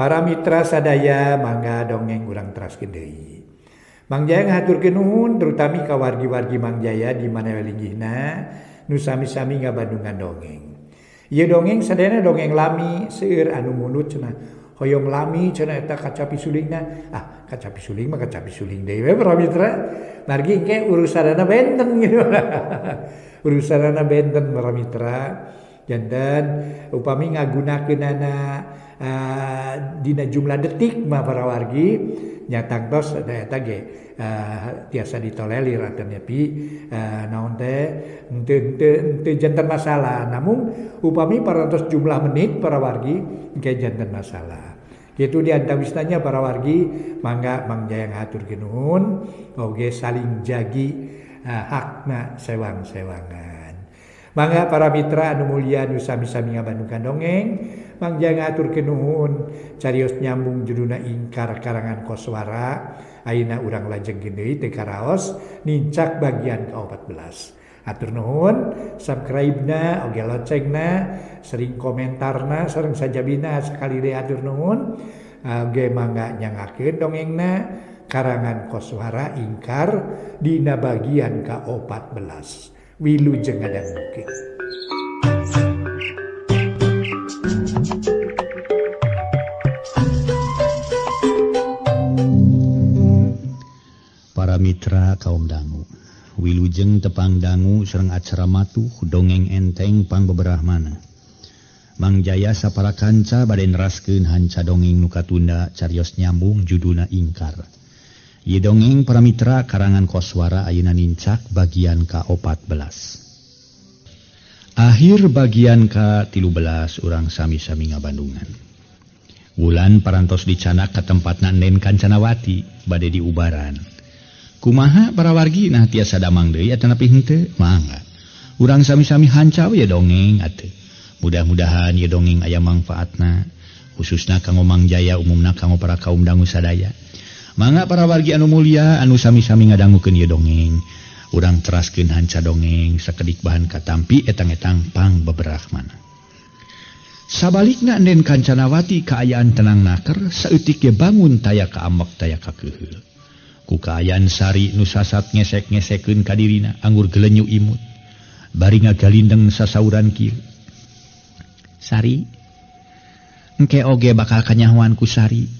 Para mitra sadaya mangga dongeng urang teraskeun deui. Mang Jaya ngahaturkeun nuhun terutami ka wargi-wargi Mang Jaya di mana we linggihna nu sami-sami ngabandungan dongeng. Ieu dongeng sadayana dongeng lami seueur anu munut cenah hoyong lami cenah eta kacapi sulingna. Ah, kacapi suling mah kacapi suling deui we para mitra. Margi engke urusanana benten gitu. Urusanana benten para mitra. Janten upami ngagunakeunana dina jumlah detik mah para wargi nya tangtos eta ge tiasa ditolelir atanapi naon teh henteu janten masalah. Namun upami parantos jumlah menit para wargi engke janten masalah. Kitu di antawisna nya para wargi mangga Mang Jaya ngahaturkeun nuhun oge saling jagi hakna sewang-sewangan. Mangga para mitra anu mulia nu sami-sami ngabandungkan dongeng Mang Jaya ngahaturkeun nuhun carios nyambung judulna Ingkar karangan Koswara ayeuna urang lajengkeun deui teu karaos nincak bagian ka-14. Atur nuhun subscribe-na oge loncengna sering komentarna sareng sajabina sakali deui atur nuhun oge mangga nyangakeun dongengna karangan Koswara Ingkar dina bagian ka-14. Wilujeng ngadangukeun. Para mitra kaum dangu, wilujeng tepang dangu sareng acara matuh dongeng enteng pang beberahmana. Mang Jaya sapara kanca bade neraskeun hanca dongeng nu katunda carios nyambung judulna Ingkar. Ieu dongeng para mitra karangan Koswara ayeuna nincak bagian ka-14. Akhir bagian ka-13 urang sami-sami ngabandungan. Wulan parantos dicanak ka tempatna Nen Kancanawati bade diubaran. Kumaha para wargi nah tiasa damang deui atanapi henteu? Mangga. Urang sami-sami hanca we dongeng atuh. Mudah-mudahan ieu dongeng aya mangfaatna, khususna kanggo Mang Jaya umumna kanggo para kaum dangu sadaya. Mangga para wargi anu mulia anu sami-sami ngadangukeun ieu dongeng. Urang teraskeun hanca dongeng sakedik bahan katampi etang-etang pang beberahmana. Sabalikna Nen Kancanawati kaayaan tenang naker saeutik ge bangun taya kaambek taya kakeuheul. Ku kaayaan Sari nu sasat ngesek-ngesekeun ka dirina anggur gelenyu imut. Bari ngagalindeng sasauran kieu. Sari, engke oge bakal kanyahoan ku Sari.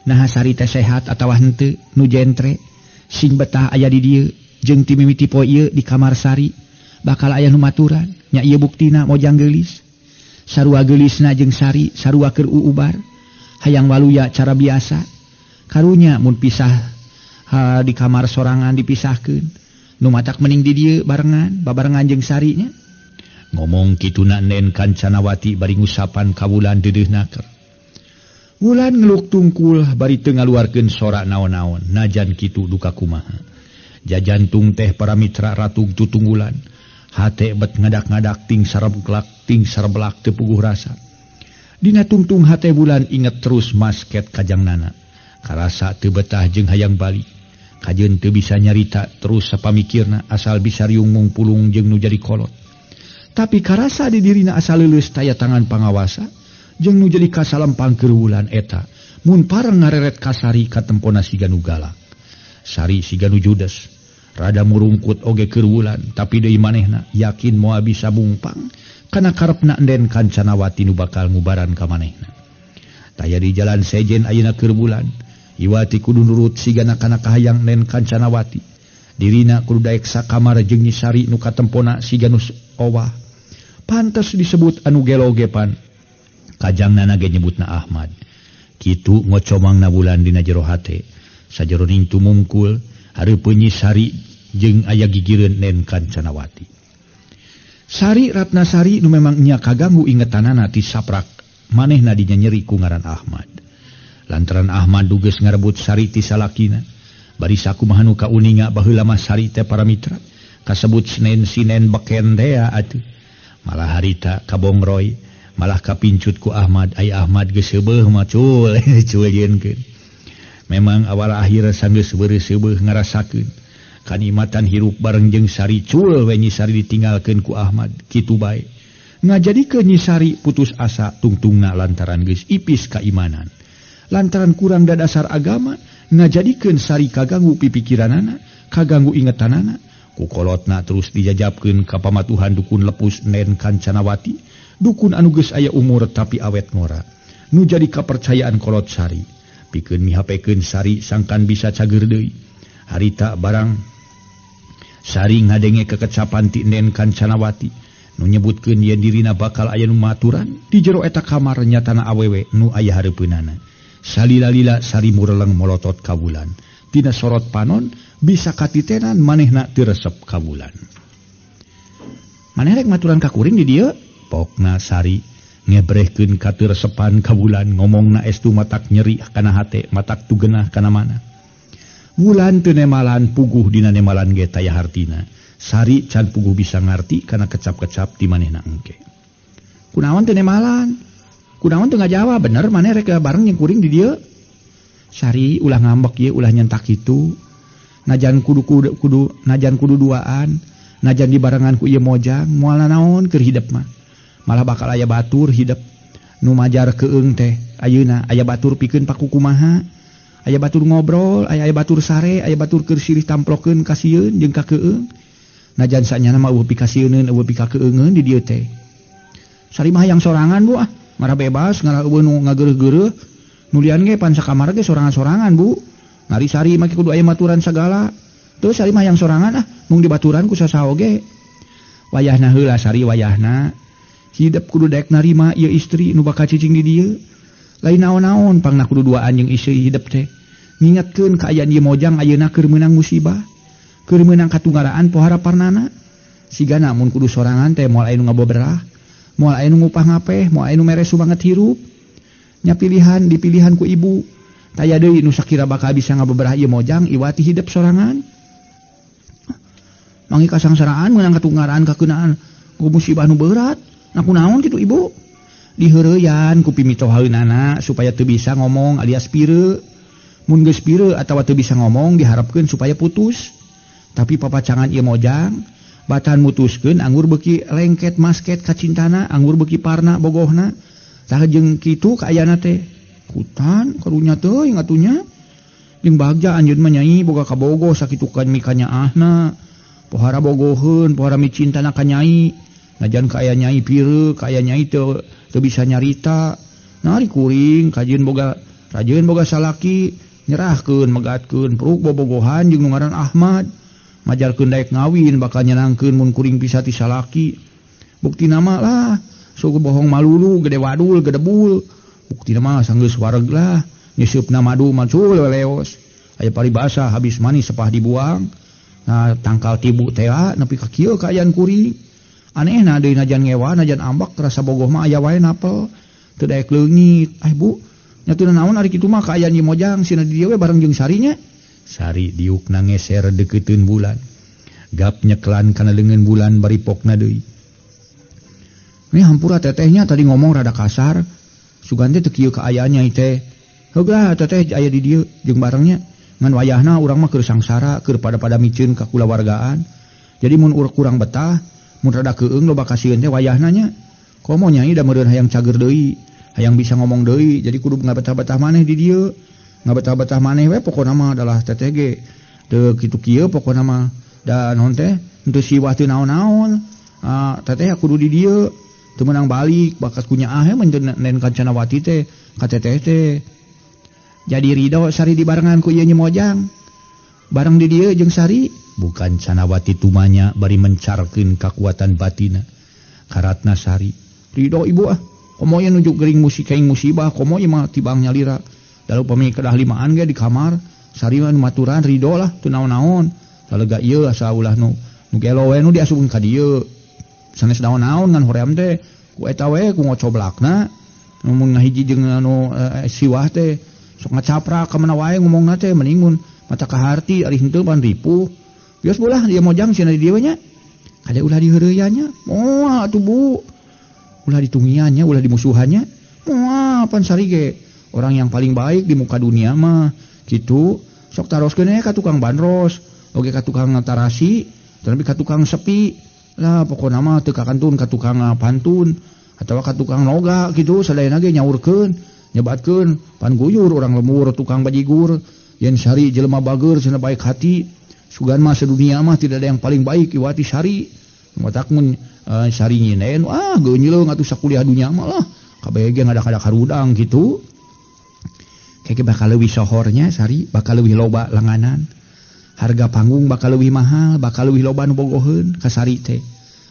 Naha Sari teh sehat atawa henteu nu jentre sing betah aya di dieu jeung ti mimiti poe ieu di kamar Sari bakal aya nu maturan nya ieu buktina mojang geulis. Sarua geulisna jeung Sari sarua keur uubar hayang waluya cara biasa karunya mun pisah di kamar sorangan dipisahkeun nu matak mending di dieu barengan babarengan jeung Sari nya. Ngomong kituna Nen Kancanawati bari ngusapan ka Wulan deudeuh naker. Wulan ngeluk tungkul bari teu ngaluarkeun sora naon-naon najan kitu duka kumaha. Jajantung teh para mitra ratug tutunggulan. Hate bet ngadak-ngadak ting sareblak ting sareblak teu puguh rasa. Dina tungtung hate Wulan inget terus masket kajangnana. Karasa teu betah jeung hayang balik. Kajeun teu bisa nyarita terus sapamikirna asal bisa riung mungpulung jeung nu jadi kolot. Tapi karasa di dirina asal leuleus taya tangan pangawasa jeung nu jadi kasalempang keur Wulan eta mun pareng ngareret ka Sari katempona siga nu galak. Sari siga nu judes, rada murungkut oge keur Wulan, tapi deui manehna yakin moal bisa mungpang kana karepna Enden Kancanawati nu bakal ngubaran ka manehna. Taya di jalan sejen ayeuna keur Wulan, iwati kudu nurut sigana kana kahayang Enden Kancanawati. Dirina kudu daek sakamar jeung Nyi Sari nu katempona siga nu owah. Pantes disebut anu gelo ge pan. Kajangnana ge nyebutna Ahmad. Kitu ngocomangna Wulan dina jero hate. Sajeroning tumungkul hareupeun Nyi Sari jeung aya gigireun Nen Kancanawati. Sari Ratnasari nu memang nya kaganggu ingetanana ti saprak manehna dinyeri ku ngaran Ahmad. Lantaran Ahmad dugeus ngarebut Sari ti salakina, bari sakumaha nu kauninga baheula mah Sari teh para mitra kasebut Senen Sinen beken tea atuh. Malah harita kabongroy, malah kapincut ku Ahmad, ai Ahmad geus seubeuh mah cul cul yeunkeun. Memang awal akhir sanggeus beureus-seubeuh ngarasakeun kanikmatan hirup bareng jeung Sari cul we Nyi Sari ditinggalkeun ku Ahmad kitu bae. Ngajadikeun Nyi Sari putus asa tungtungna lantaran geus ipis kaimanan. Lantaran kurang dadasar agama ngajadikeun Sari kaganggu pipikiranana, kaganggu ingetanana. Ku kolotna terus dijajabkeun ka pamatuhan dukun lepus Nen Kancanawati, dukun anu geus aya umur tapi awet ngora. Nu jadi kapercayaan kolot Sari. Pikeun mihapekeun Sari sangkan bisa cager deui. Harita barang Sari ngadenge kekecapan ti Nen Kancanawati nu nyebutkeun yen dirina bakal aya nu maturan di jero eta kamar nyatana awewe nu aya hareupeunana. Salila-lila Sari mureleng molotot ka Wulan. Tina sorot panon bisa katitenan manehna teu resep ka Wulan. Maneh rek maturan ka kuring di dieu? Pokna Sari ngebrehkeun ka teu resepan ka Wulan, ngomongna estu matak nyeri kana hate, matak tugenah kana mana. Wulan teu nemalan puguh dina nemalan ge taya hartina. Sari can puguh bisa ngarti kana kecap-kecap di manehna engke. Kunaon teu nemalan? Kunaon teu ngajawab? Bener maneh rek bareng jeung kuring di dieu? Sari ulah ngambek ieu, ulah nyentak kitu. Najan kudu kudu, kudu najan kudu duaan, najan dibarengan ku ieu mojang, moal nanaon keur hidep mah. Malah bakal aya batur hidep. Nu majar keung teh ayeuna aya batur pikeun pakukumaha. Aya batur ngobrol, aya batur sare, aya batur keur sirih tamplokeun kasieun jeung kakeung. Najan sanyana mah eueuh pikasieuneun, eueuh pikakeungeun di dieu teh. Sari mah hayang sorangan Bu ah, ngarah bebas, ngarah eueuh nu ngageureuh-geureuh. Nulian ge pan sakamar ge sorangan-sorangan Bu. Ngari Sari mah kudu aya maturan sagala. Teu Sari mah hayang sorangan ah, mung dibaturan ku sasaha oge. Wayahna heula Sari wayahna. Hidep kudu daek narima ieu istri nu bakal cicing di dieu. Lain naon-naon pangna kudu duaan jeung istri hidep teh. Ngingetkeun kaayaan ieu mojang ayeuna keur meunang musibah. Keur meunang katunggaraan pohara parnana. Sigana mun kudu sorangan teh moal aya nu ngaboberah, moal aya nu ngupah ngapeh, moal aya nu mere sumanget hirup. Nya pilihan dipilihan ku ibu. Taya deui nu sakira bakal bisa ngaboberah ieu mojang iwati hidep sorangan. Mangi kasangsaraan meunang katunggaraan kakeunaan ku musibah nu berat. Nah kunaon kitu ibu? Diheureyan ku pimitohaeunana supaya teu bisa ngomong alias pire. Mun geus pire atawa teu bisa ngomong diharapkeun supaya putus. Tapi papacangan ieu mojang batan mutuskeun anggur beuki lengket masket kacintana, anggur beuki parna bogohna. Tah jeung kitu kaayana teh. Kutan karunya teuing atunya. Jeung bagja anjeun mah nyai boga kabogoh sakitu kan mikanyaahna. Pohara bogoheun, pohara micintana ka nyai. Najan kaaya nyai pire, kaaya nyai teu bisa nyarita. Nari kuring kajeun boga rajeun boga salaki nyerahkeun megatkeun peruk bobogohan jeung nu ngaran Ahmad. Majarkeun daek ngawin bakal nyenangkeun mun kuring bisa ti salaki. Bukti nama lah suku bohong malulu gede wadul gedebul. Bukti nama sanggeus wareg lah nyeseupna madu macul leos. Aya paribasa habis manis sepah dibuang. Nah tangkal tibu teh nepi ka kieu kaayaan kuring. Anehna deui najan ngewa najan ambak rasa bogoh mah aya wae napel teu daek leungit. Ah Bu, nya teu naon ari kitu mah kaayaan ieu mojang sina di dieu we bareng jeung Sarinya. Sari diukna ngeser deukeuteun Bulan. Gap nyeklan kana leungeun Bulan bari pokna deui. Ini hampura tetehnya tadi ngomong rada kasar. Sugan teh teu kieu kaayaan nyai teh. Heuglah teteh aya di dieu jeung barengnya. Ngan wayahna urang mah keur sangsara, keur pada-pada miceun ka kulawargaan. Jadi mun urang kurang betah, mun rada keung loba kasieun teh wayahna nya. Komo nyai da meureun hayang cager deui, hayang bisa ngomong deui, jadi kudu ngabetah-betah maneh di dieu. Ngabetah-betah maneh we pokona mah adalah teteh ge teu kitu kieu pokona mah da naon teh henteu siwah teu naon-naon. Ah teteh kudu di dieu teu meunang balik bakat kunyaah we mun Nen Kancanawati teh ka teteh teh. Jadi ridho Sari dibarengan ku ieu nyemojang. Bareng di dieu jeung Sari. Bukan Canawati tumanya bari mencarkeun kakuatan batina. Karatna Sari. Ridho ibu ah. Komo ieu nunjuk gering musik kaing musibah, komo ieu mah tibang nyalira. Lalu pami kedah limaan ge di kamar, Sari mah maturan ridho lah teu naon-naon. Salega ieu asa ulah nu gelo we nu diasupkeun ka dieu. Sanes naon-naon ngan hoream teh ku eta we ku ngocoblakna. Mun ngahiji jeung anu siwah teh sok ngacaprak ka mana wae ngomongna teh mending mun mata kaharti ari henteu pan ripuh. Bios bolah dia mojang cenah di dieu nya. Kade ulah diheureuyaan nya. Moal atuh Bu. Ulah ditungian nya, ulah dimusuhan nya. Moal pan Sari ge orang yang paling baik di muka dunia mah kitu. Sok taroskeun we ka tukang bandros, oge ka tukang tarasi, tapi ka tukang sepi. Lah pokona mah teu kakantun ka tukang pantun atawa ka tukang noga kitu sadayana ge nyaurkeun. Nyebatkeun pan guyur urang lemur tukang bajigur yen Sari jelema bager cenah baik hati. Sugan mah sedunia mah tidak ada yang paling baik iwati Sari. Matak mun Sari nyinen ah geunyeung atuh sakuliah dunya mah lah. Kabeh ge ngadak-ngadak harudang kitu. Keke bakal leuwih sohornya Sari, bakal leuwih loba langanan. Harga panggung bakal leuwih mahal, bakal leuwih loba nu bogoheun ka Sari teh.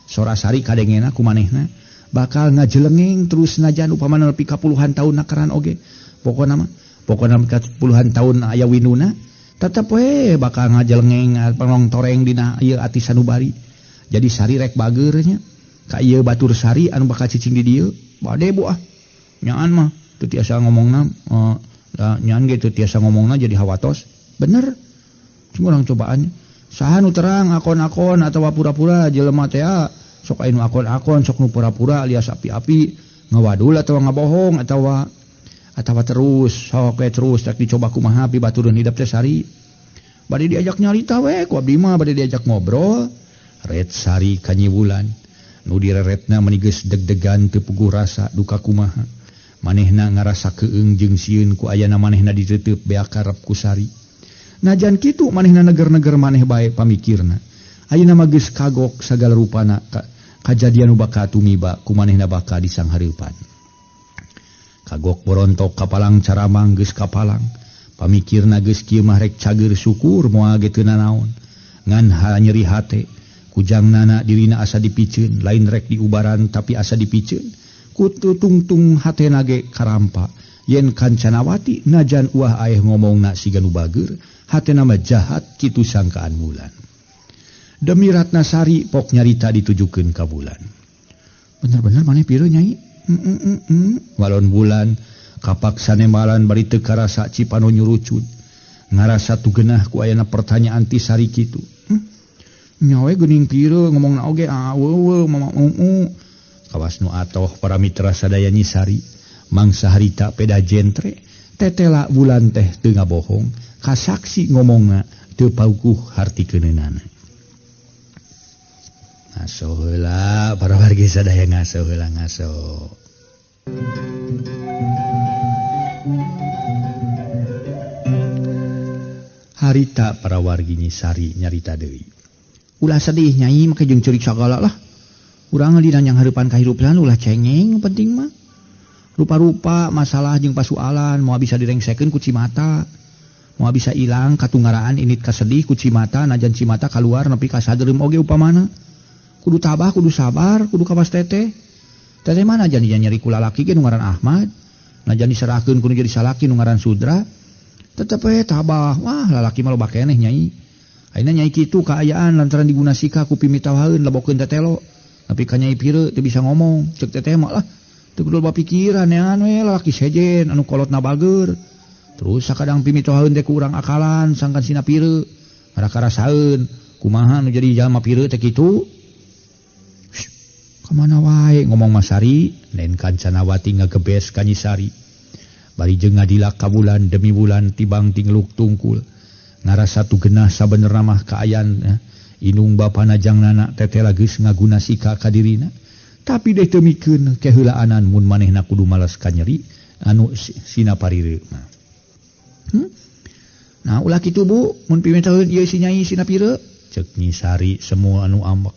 Sora Sari kadengena ku manehna bakal ngajelengeng terus najan upamana nepi ka puluhan tahun nakaran oge. Pokona mah, pokona ka puluhan tahun aya winuna tetep we bakal ngajelengeng panong toreng dina ieu ati sanubari. Jadi Sari rek bageur nya ka ieu batur Sari anu bakal cicing di dieu. Bade bu ah. Nyaan mah teu tiasa ngomongna nyaan ge teu tiasa ngomongna jadi hawatos. Bener. Cuma orang cobaan saha nu terang akon-akon atawa pura-pura jelema teh sok aya nu akon-akon sok nu pura-pura alias api-api ngawadul atawa ngabohong atawa atawa terus sok we terus rek dicoba kumaha pi batureun hidep teh Sari. Bade diajak nyarita we ku abdi mah bade diajak ngobrol. Ret Sari ka Nyi Wulan nu direretna meuni geus deg-degan teu puguh rasa duka kumaha. Manehna ngarasa keung jeung sieun ku ayana manehna diteuteub beak karep ku Sari. Najan kitu manehna neger-neger maneh bae pamikirna. Ayeuna mah geus kagok sagala rupana kajadian nu bakal tumiba ku manehna bakal disanghareupan. Kagok borontok kapalang caramang geus kapalang. Pamikirna geus kieu mah rek cager syukur moal ge teu nanaon. Ngan ha nyeri hate kujangnana dirina asa dipiceun, lain rek diubaran tapi asa dipiceun. Kutu tungtung hatena ge karampa. Yen Kancanawati najan uah aeh ngomongna siga nu bager, hatena mah jahat kitu sangkaan Wulan. Demi Ratnasari pok nyarita ditujukeun ka Wulan. Bener-bener maneh pieu nyai? Walon Wulan kapaksa nembalan bari teu karasa cipano nyurucut. Ngarasa tugenah ku ayana pertanyaan ti Sari kitu. Nyawe geuning pieu ngomongna oge ah weuweuh mama uu. Kawas nu atoh para mitra sadaya Nyi Sari. Mangsa harita peda jentre tetela Wulan teh teu ngabohong kasaksi ngomongna teu paukuh harti keuneunana. Ngaso heula para wargi sadaya ngaso heula ngaso. Harita para wargi Nyi Sari nyarita deui. Ulah sedih nyai make jeung ceurik sagala lah. Urang dina yang hareupan kahirupan ulah cengeng penting mah. Rupa-rupa masalah jeung pasualan moal bisa direngsekeun ku cimata. Moal bisa ilang katungaraan init kasedih ku cimata najan cimata kaluar nepi ka sadereum oge upamana. Kudu tabah, kudu sabar, kudu kawas teteh. Teteh mah najan nyeri ku lalaki ge nu ngaran Ahmad, najan diserahkeun ku nu jadi salaki nu ngaran Sudra. Tetep we tabah. Wah, lalaki mah loba keneh nyai. Ayeuna nyai kitu kaayaan lantaran diguna sika ku pimitawaeun lebokeun tetelo. Tapi ka nyai pieu teu bisa ngomong, ceuk teteh mah lah. Teu kudu loba pikiran neangan we lalaki sejen anu kolotna bager. Terus sakadang pimitohaeun teh ku urang akalan sangkan sina pieu. Ngarakarasaeun kumaha nu jadi jalma pieu teh kitu. Kamana wae ngomong Mas Sari, Nen Kancanawati ngagebes ka Nyi Sari. Bari jeung ngadilak ka bulan demi bulan tibang tingluk tungkul. Ngarasa tugenah sabenerna mah kaayan inung bapana jang nana tetela geus ngaguna sika ka dirina. Tapi deh teu mikeun keheulaanan mun manehna kudu males ka nyeri anu sina parireu mah. Nah ulah kitu Bu, mun pimitaheun ieu si nyai sina pireuk? Ceuk Nyi Sari semua anu ambek.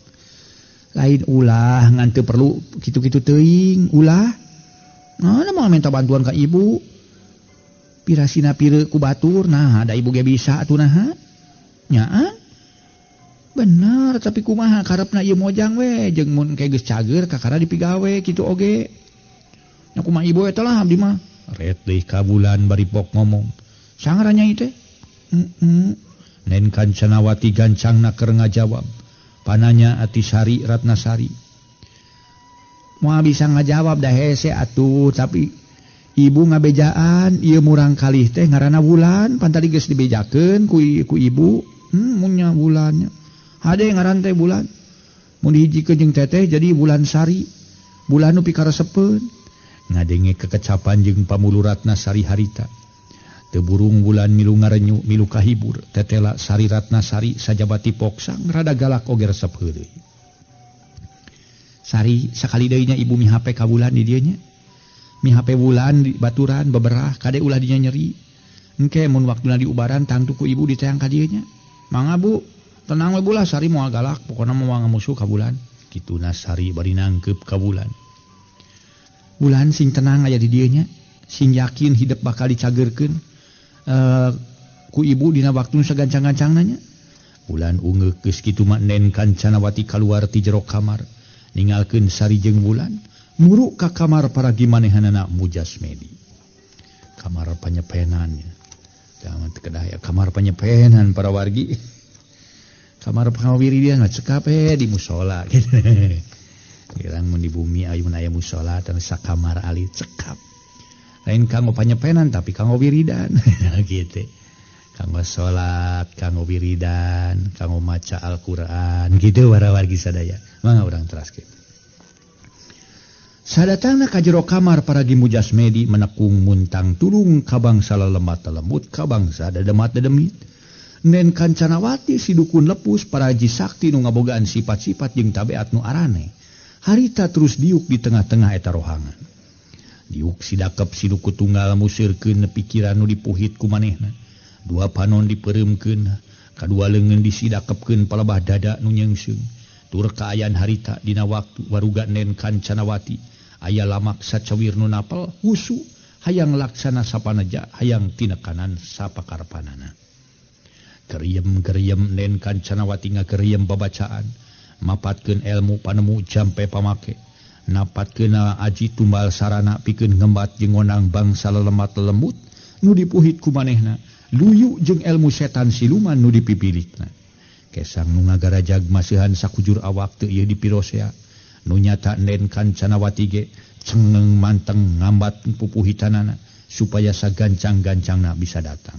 Lain ulah ngan teu perlu kitu-kitu teuing ulah. Nah moal minta bantuan ka ibu. Pira sina pireuk ku batur, nah da ibu ge bisa atuh naha. Nyaan. Bener, tapi kumaha karepna ieu mojang we jeung mun ke geus cager kakara dipigawe kitu oge. Nya kumaha ibu eta lah abdi mah. Ret deui ka bulan bari pok ngomong. Sangaran nyai teh. Nen Kancanawati gancangna keur ngajawab. Pananya ati Sari Ratnasari. Moal bisa ngajawab da hese atuh, tapi ibu ngabejaan ieu murang kalih teh ngaranna Wulan, pan tadi geus dibejakeun ku ibu. Mun nya Wulannya. Hade ngaran teh Bulan. Mun dihijikeun jeung teteh jadi Bulan Sari. Bulan nu pikaresepeun. Ngadenge kekecapan jeung pamulu Ratnasari harita. Teu burung Bulan milu ngarenyu milu kahibur. Tetela Sari Ratnasari sajabati poksang rada galak oge resep heureuy. Sari sakali deui nya ibu mihape ka Bulan di dieu nya. Mi HP Wulan di baturan beberah kade ulah dinya nyeri. Engke mun waktuna diubaran tangtu ku ibu diteang ka dieu nya. Mangga Bu, tenang we Bu lah Sari moal galak, pokona moal ngamusuh ka Wulan. Kituna Sari bari nangkeup ka Wulan. Wulan sing tenang aya di dieu nya, sing yakin hidup bakal dicageurkeun ku ibu dina waktu sagancang-gancangna nya. Wulan ungeuk geus kitu mah Nen Kancanawati kaluar ti jero kamar, ninggalkeun Sari jeung Wulan, muruk ka kamar paragi manehanana Mujasmedi. Kamar panyepenan nya. Jangan kedah ya kamar panyepenan para wargi. Kamar pangawiridan mah cekap di musala gitu. Girang mun di bumi ayun aya musala teh sakamar alit cekap. Lain kanggo panyepenan tapi kanggo wiridan gitu. Kanggo salat, kanggo wiridan, kanggo maca Al-Qur'an gitu para wargi sadaya. Mangga urang teraskeun. Sadatangna ka jero kamar paragi Mujasmedi menekung muntang tulung ka bangsa lelemat lembut ka bangsa dademat dedemit. Nen Kancanawati si dukun lepus paraji sakti nu ngabogaan sifat-sifat jeung tabeat nu arane. Harita terus diuk di tengah-tengah eta rohangan. Diuk sidakep si duku tunggal musirkeun pikiran nu dipuhit ku manehna. Dua panon dipereumkeun, kadua leungeun disidakepkeun palebah dada nu nyeungseung. Tur kaayaan harita dina waktu waruga Nen Kancanawati aya lamak sacawir nu napel husu hayang laksana sapaneja hayang tinekanan sapakarpanana. Keriem-keriem Nen Kancanawati ngakeriem babacaan, mapatkeun ilmu panemu jampe pamake, napatkeun aji tumbal sarana pikeun ngembat jeung ngonang bangsa lelemat lembut nu dipuhit ku manehna, luyu jeung ilmu setan siluman nu dipipilikna. Kesang nu ngagarajag masihan sakujur awak teu ieu dipirosea, nu nyata Nen Kancanawati ge cengeng manteng ngambat pupuhitanana supaya sagancang-gancangna bisa datang.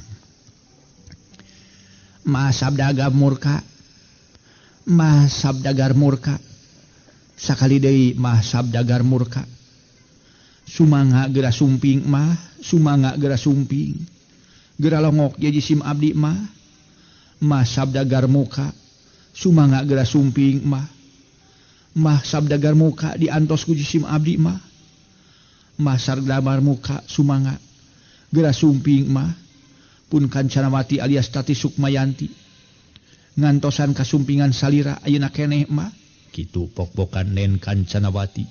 Ma sabdagar murka, ma sabdagar murka, sakali deui mah sabdagar murka. Sumangga geura sumping mah, sumangga geura sumping. Geura longok ye jisim abdi mah, mah sabdagar muka, sumangga geura sumping mah. Mah sabdagar muka diantos ku jisim abdi mah. Mah sabdagar muka sumangga geura sumping mah. Pun Kancanawati alias Tati Sukmayanti ngantosan kasumpingan salira ayeuna keneh mah. Kitu pok-pokan Nen Kancanawati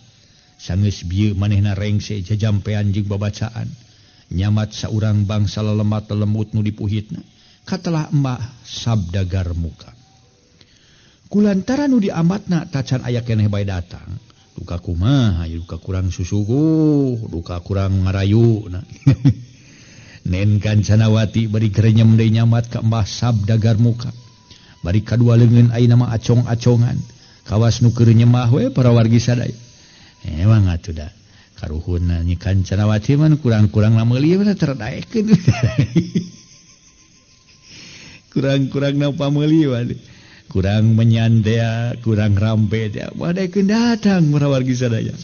sanggeus bieu manehna rengse jajampean jeung babacaan nyamat saurang bangsa lelemat lembut nu dipuhitna katelah Mbah sabdagar muka. Kulantaran nu diamatna tacan aya keneh bae datang, duka kumaha duka kurang susuguh, duka kurang ngarayu. Nen Kancanawati bari kerenyem deui nyamat ka Mbah sabdagar muka. Bari kadua leungeun ayeuna mah acong-acongan. Kawas nu keur nyemah we para wargi sadaya. Emang atuh da karuhunna Nyi Kancanawati mah kurang-kurang lameuli mah terdaekeun. Kurang-kurang na pameuli mah. Kurang menyantea, kurang rampe teh. Wadaekeun datang para wargi sadaya.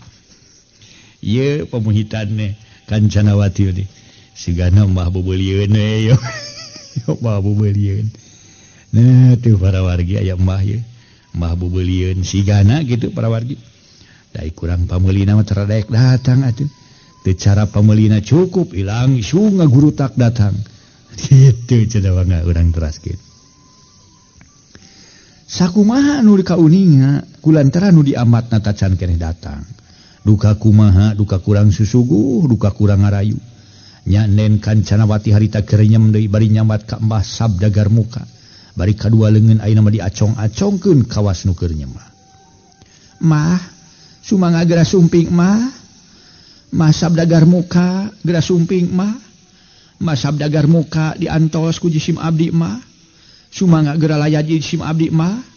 Ieu pamuhitan Kancanawati teh. Sigana mbah bubulieun we yo. Mbah bubulieun. Nah tuh para wargi aya mbah ye. Mbah bubulieun sigana gitu para wargi. Dai kurang pameulina mah teradaek datang atuh. Teu cara pameulina cukup ilang isu ngagurutak datang. Kitu cenah mangga urang teraskeun. Sakumaha nu kauninga kulantaran nu diamatna tacan keneh datang. Duka kumaha, duka kurang susuguh, duka kurang ngarayu. Nya Nen Kancanawati harita kerenyem deui bari nyambat ka Mbah sabdagar muka. Bari kadua leungeun ayeuna mah diacong-acongkeun kawas nu keur nyemah. Mah, sumangga geura sumping mah. Mah sabdagar muka geura sumping mah. Mah sabdagar muka diantos ku jisim abdi mah. Sumangga geura layad jisim abdi mah.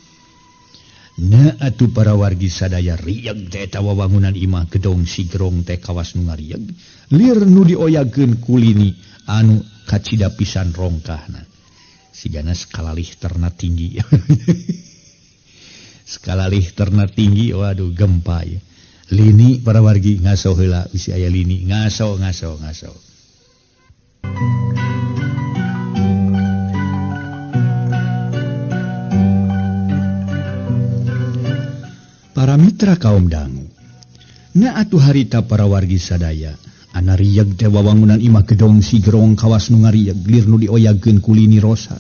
Nah atuh para wargi sadaya rieg teh eta wawangunan imah gedong sigrong teh kawas nu ngarieg. Lir nu dioyageun kulini anu kacida pisan rongkahna. Sigana skala Richterna tinggi. Skala Richterna tinggi, waduh gempa ya. Lini para wargi ngaso heula bisi aya lini ngaso ngaso ngaso. Para mitra kaum dangu. Na atuh harita para wargi sadaya Ana rieg teh wawangunan imah gedong sigerong kawas nu ngarieg lir nu dioyagkeun ku lini rosa.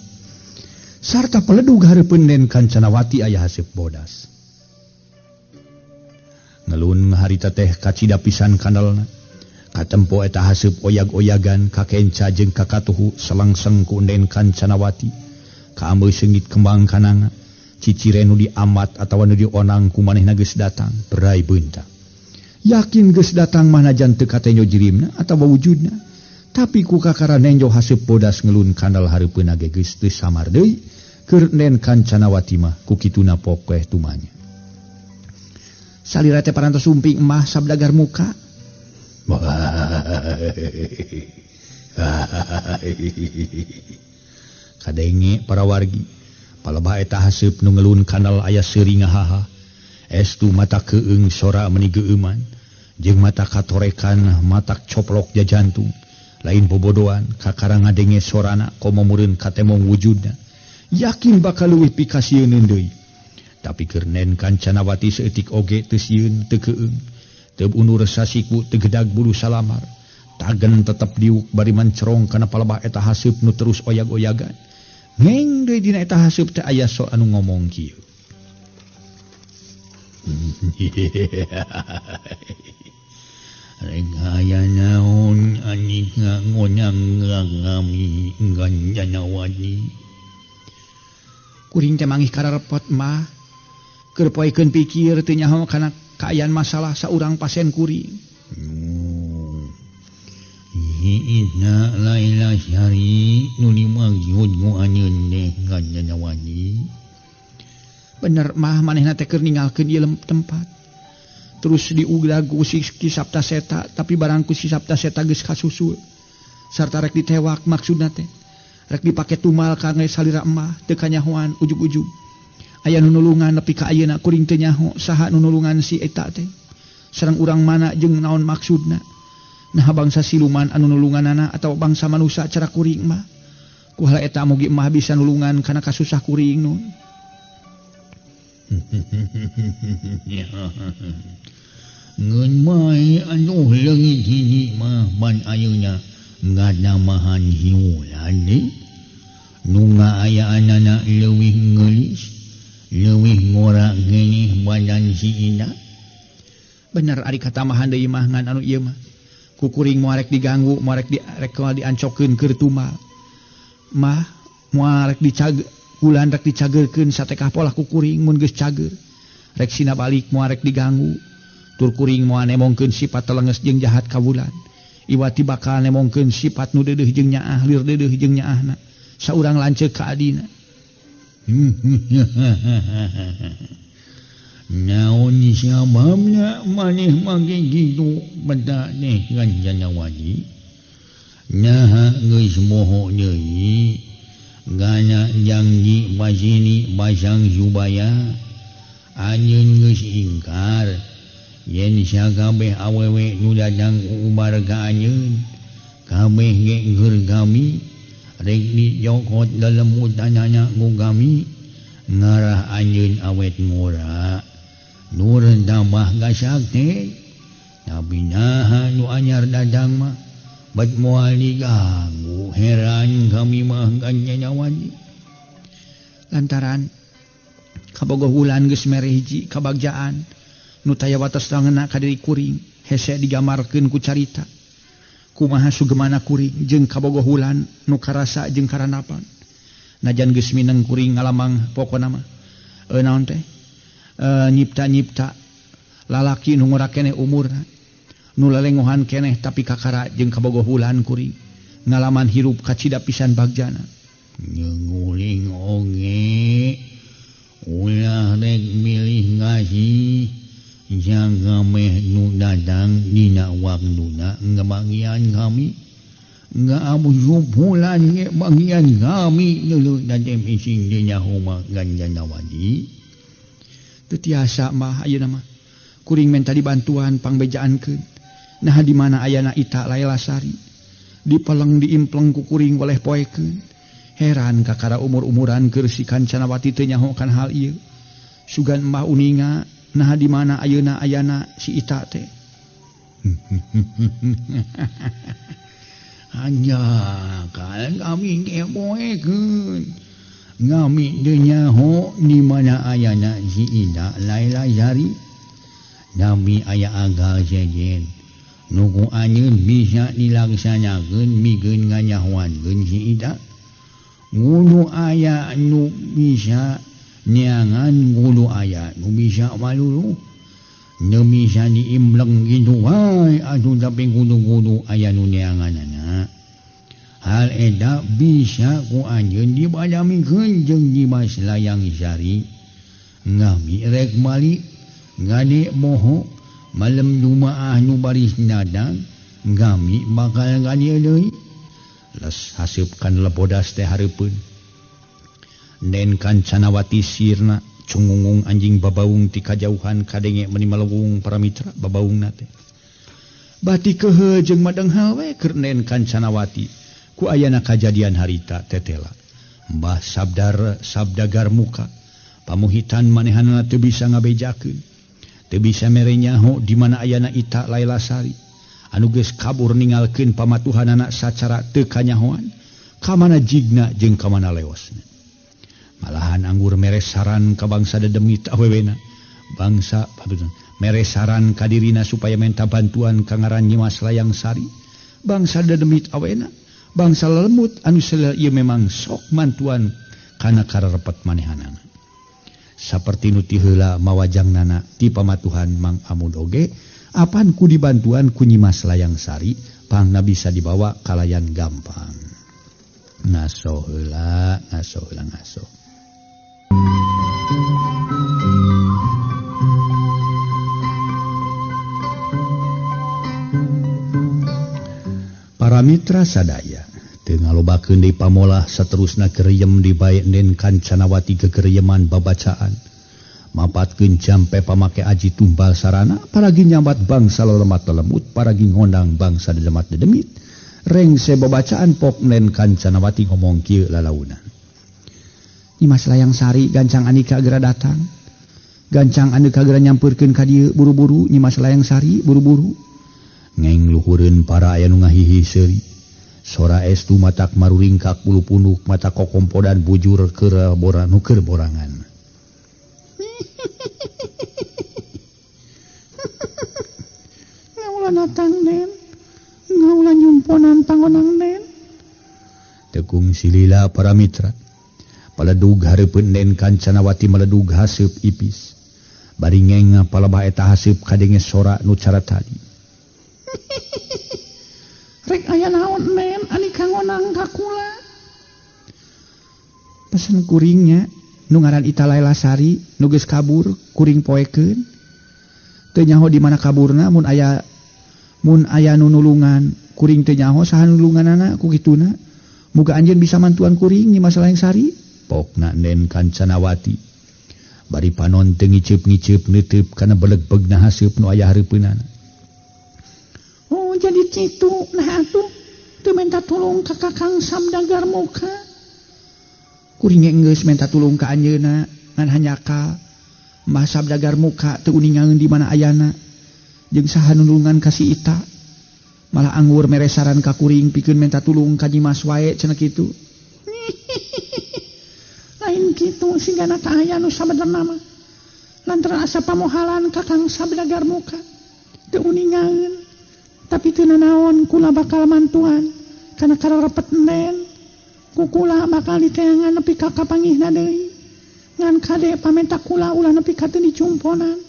Sarta peledug hareupeun Den Kancanawati aya haseup bodas. Ngelun harita teh kacida pisan kandalna. Katempo eta haseup oyag-oyagan kakenca jeung kakatuhu selangseng ku Den Kancanawati. Kaambeu seungit kembang kananga. Cicire nu diamat atawa nu dionang ku manehna geus datang berai beunta. Yakin geus datang mah najan teu katenjo jirimna atawa wujudna. Tapi ku kakara nenjo haseup bodas ngelun kandal hareupeunna ge geus teu samar deui keur Den Kancanawati mah ku kituna pokeh tumanya. Salira teh parantos sumping emah sabdagar muka. Kadenge para wargi palebah eta haseup nu ngelun kandal aya seuri ngahaha. Estu mata keung sora meuni geueuman jeung mata katorekan matak coplok jajantung. Lain bobodoan kakara ngadenge sorana komo meureun katemong wujudna. Yakin bakal leuwih pikasieun deui. Tapi keur Den Kancanawati saeutik oge teu sieun teu keung. Teu unur sasiku teu gedag bulu salamar. Tagen tetep diuk bari mancerong kana palebah eta haseup nu terus oyag-oyagan. Ngeng deui dina eta haseup teh aya so anu ngomong kieu. Rek aya naon ani ngonyang ngami Kancanawati. Kuring teh mangih kararepot mah. Keur poekeun pikir teu nyaho kana kaayaan masalah saurang pasien kuring. Inna laila syari nu dimaksud ku anjeun teh Kancanawati. Bener mah manehna teh keur ninggalkeun ieu tempat. Terus diuglag ku si Ki Sapta Seta, tapi barang ku si Sapta Seta geus kasusul. Sarta rek ditewak maksudna teh. Rek dipake tumal ka salira emah teu kanyahoan ujug-ujug. Aya nu nulungan nepi ka ayeuna kuring teu nyaho saha nu nulungan si eta teh. Sareng urang mana jeung naon maksudna. Nah bangsa siluman anu nulunganana atawa bangsa manusia cara kuring mah. Ku hala eta mugi mah bisa nulungan kana kasusah kuring nun. Ngeun bae atuh leungit hiji mah ban ayeuna ngadamahan hiulan deui. Nu ngaayaanana leuwih ngeulis, leuwih ngora geunih badan si Ida. Bener ari katamahan deui mah ngan anu ieu mah. Ku kuring moal rek diganggu, moal rek diancokeun keur tumal. Mah moal rek dicag ulan rek dicageurkeun satekah polah ku kuring mun geus cager. Rek sina balik moal rek diganggu. Tur kuring moal nemongkeun sifat telenges jeung jahat ka wulan. Iwati bakal nemongkeun sifat nu deudeuh jeung nyaah, lir deudeuh jeung nyaahna. Saurang lanceuk ka adina. Naon sababna maneh make kitu beta teh Kancanawati? Naha geus moho deui gana janji basini basang subaya anjeun geus ingkar yen sakabeh awewe nu datang ubar ka anjeun kabeh ge keur kami rek dijokot lelemutanana ku kami ngarah anjeun awet ngora nur tambah gasakte. Tapi naha nu anyar datang mah bat moal diganggu heran kami mah Kancanawati. Lantaran kabogoh wulan geus mere hiji kabagjaan nu taya wates tangeuna ka diri kuring hese digamarkeun ku carita. Kumaha sugemana kuring jeung kabogoh wulan nu karasa jeung karanapan. Najan geus mineng kuring ngalamang pokona mah naon teh nyipta-nyipta lalaki nu ngora keneh umurna nu lelengohan keneh tapi kakara jeung kabogoh wulan kuring ngalaman hirup kacida pisan bagjana. Nyenguling oge ulah rek milih ngasih jaga meh nu datang dina waktuna ngabagian kami Nga bulan ge bagian kami dulu dan ising dina huma Kancanawati. Teu tiasa mah ayeuna mah kuring menta dibantuan pangbejaankeun. Nah di mana ayana Ita Laila Sari dipeleng diimpleng ku kuring waleh poekeun. Heran kakara umur-umuran keur si Kancanawati teu nyaho kana hal ieu. Sugan mah uninga nah di mana ayeuna ayana si Ita teh. Hanya kan kami ngeboekeun. Ngami teu nyaho di mana ayana si Ida Laila Sari. Nami aya agal sejen. Nu ku anjeun bisa dilaksanakeun mikeun nganyahoankeun si Ida. Kudu aya nu bisa neangan, kudu aya nu bisa malulu. Nu bisa diimleng kitu wae atuh tapi kudu-kudu aya nu neanganana. Hal eta bisa ku anjeun dipadamikeun jeung Nyimas Layang Sari. Ngami rek balik ngade moho malem Jumaah nu baris nadang ngami bakal ka dieu deui. Les haseup kan lebodas teh hareupeun. Nen Kancanawati sirna cungungung anjing babaung ti kajauhan kadenge meni malewung para mitra babaungna teh. Bati kehe jeung madenghal we keur Nen Kancanawati ku ayana kajadian harita tetela. Mbah Sabdar Sabdagar muka pamuhitan manehanana teu bisa ngabejakeun. Teu bisa mere nyaho di mana ayana Ita Laila Sari. Anu geus kabur ningalkeun pamatuhanana sacara teu kanyahoan, ka mana jigna jeung ka mana leosna. Malahan anggur mere saran ka bangsa dedemit awewena, bangsa mere saran ka dirina supaya menta bantuan ka ngaran Nyimas Layang Sari. Bangsa dedemit awena, bangsa lelemut anu salila ieu memang sok mantuan kana kararepet manehanana. Saperti nu ti heula mawajangnana ti pamatuhan Mang Amud oge, apan ku dibantuan ku Nyimas Layang Sari pangna bisa dibawa kalayan gampang. Ngaso heula, ngaso heula, ngaso. Para mitra sadaya teu ngalobakeun deui pamolah saterusna keriem di bae Nen Kancanawati gegerieman babacaan. Mapatkeun jampe pamake aji tumbal sarana paragi nyambat bangsa lelemat lelemut paragi ngondang bangsa dedemat dedemit. Rengse babacaan pok Nen Kancanawati ngomong kieu lalaunan. Nyimas Layang Sari gancang Andika geura datang. Gancang Andika geura nyampeurkeun ka dieu buru-buru Nyimas Layang Sari buru-buru. Ngeng luhureun para aya nu ngahihi seuri. Sora estu matak maruringkak bulu punuk mata kokompodan bujur keur boran nu keur borangan. Ngaulah datang Nen. Ngaulah nyumponan pangonang Nen. Tekung silila para mitra. Paledug hareupeun Nen Kancanawati meledug haseup ipis. Bari ngeng palebah eta haseup kadenge sora nu cara tadi. Rek aya naon Nen ani kangonang ka kula. Pesen kuringnya nu ngaran Ita Laila Sari nu geus kabur kuring poekeun. Teu nyaho di mana kaburna mun aya nu nulungan kuring teu nyaho saha nulunganana ku kituna. Muga anjeun bisa mantuan kuring Nyimas Layang Sari. Pokna Nen Kancanawati bari panon teu ngiceup-ngiceup neuteub kana beleg-begna haseup nu aya hareupeunana. Oh jadi kitu nah atuh teu menta tulung ka Kakang Sabdagar muka. Kuring geus menta tulung ka anjeunna ngan hanjakal Mbah Sabdagar muka teu uningaeun di mana ayana jeung saha nulungan ka si Ita. Malah anggur mere saran ka kuring pikeun menta tulung ka Nyimas wae cenah kitu. Lain kitu sigana tah aya nu sabenerna mah. Lantaran asa pamohalan Kakang Sabdagar muka teu uningaeun. Tapi teu nanaon kula bakal mantuan kana kararepet Nen. Ku kula bakal diteangan nepi ka kapanggihna deui. Ngan kade pamenta kula ulah nepi ka teu dicumponan.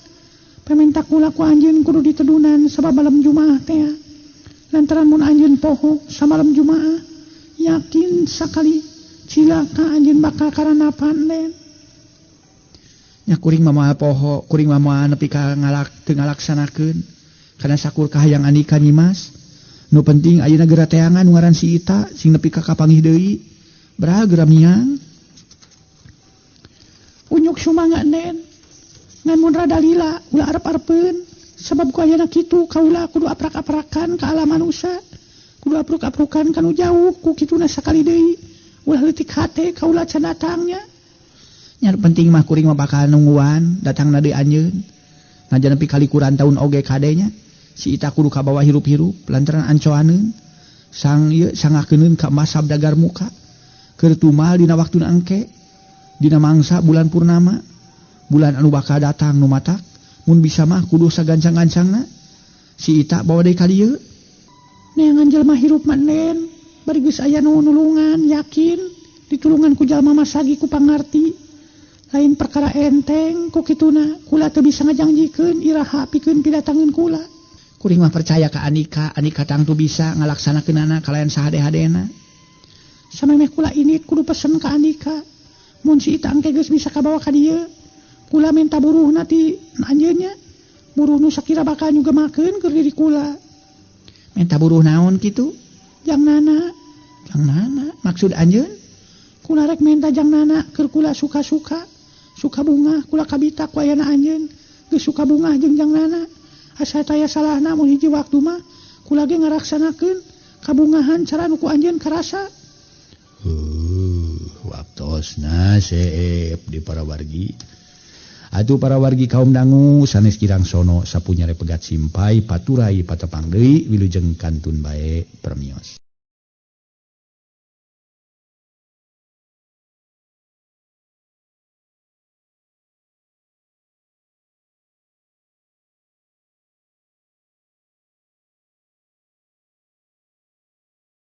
Pamenta kula ku anjeun kudu ditedunan sabab malam Jumaah teh. Lantaran mun anjeun poho samalam Jumaah yakin sakali cilaka anjeun bakal karanapan Nen. Nya kuring mah moal poho, kuring mah moal nepi ka ngalak teu ngalaksanakeun. Kana sakur kahayang Andika Nyimas. Nu penting ayeuna geura teangan nu ngaran si Ita sing nepi ka kapanggih deui. Baraha geura miang. Unyuk sumangga Nen. Ngan mun rada lila ulah arep-arepeun sabab ku ayeuna kitu kaula kudu aprak-aprakan ka alam manusia. Kudu apruk-aprukan ka nu jauh ku kituna sakali deui. Ulah leutik hate kaula can datangnya. Nya penting mah kuring mah bakal nungguan datangna deui anjeun. Najan nepi kalikuran taun oge kadenya. Si Ita kudu kabawa hirup-hirup lantaran ancoaneun sang ieu sangakeun ka Mas Sabdagar muka. Keur tumal dina waktuna engke dina mangsa bulan purnama, bulan anu bakal datang nu matak mun bisa mah kudu sagancang-gancangna. Si Ita bawa deui ka dieu. Neangan jelema hirup mah nen, bari geus aya nu nulungan yakin ditulungan ku jalma masagi ku pangarti. Lain perkara enteng ku kituna kula teu bisa ngajangjikeun iraha pikeun pidatangeun kula. Kuring mah percaya ka Andika, Andika tangtu bisa ngalaksanakeunana kalayan sahade-hadena. Samemeh kula ini kudu pesen ka Andika. Mun si Ita engke geus bisa kabawa ka dieu, kula minta buruhna ti anjeun nya. Buruh nu sakira bakal nyugemakeun keur diri kula. Minta buruh naon kitu? Jang Nana. Jang Nana maksud anjeun? Kula rek minta jang Nana keur kula suka-suka. Suka bunga kula kabita ku ayana anjeun. Geus suka bunga jeung jang Nana. Asa taya salahna mun hiji waktu mah kula ge ngaraksanakeun kabungahan cara nu ku anjeun karasa. Waktosna seep di para wargi. Atuh para wargi kaum dangu sanes kirang sono sapunyare pegat simpai paturai patepang deui wilujeng kantun bae permios.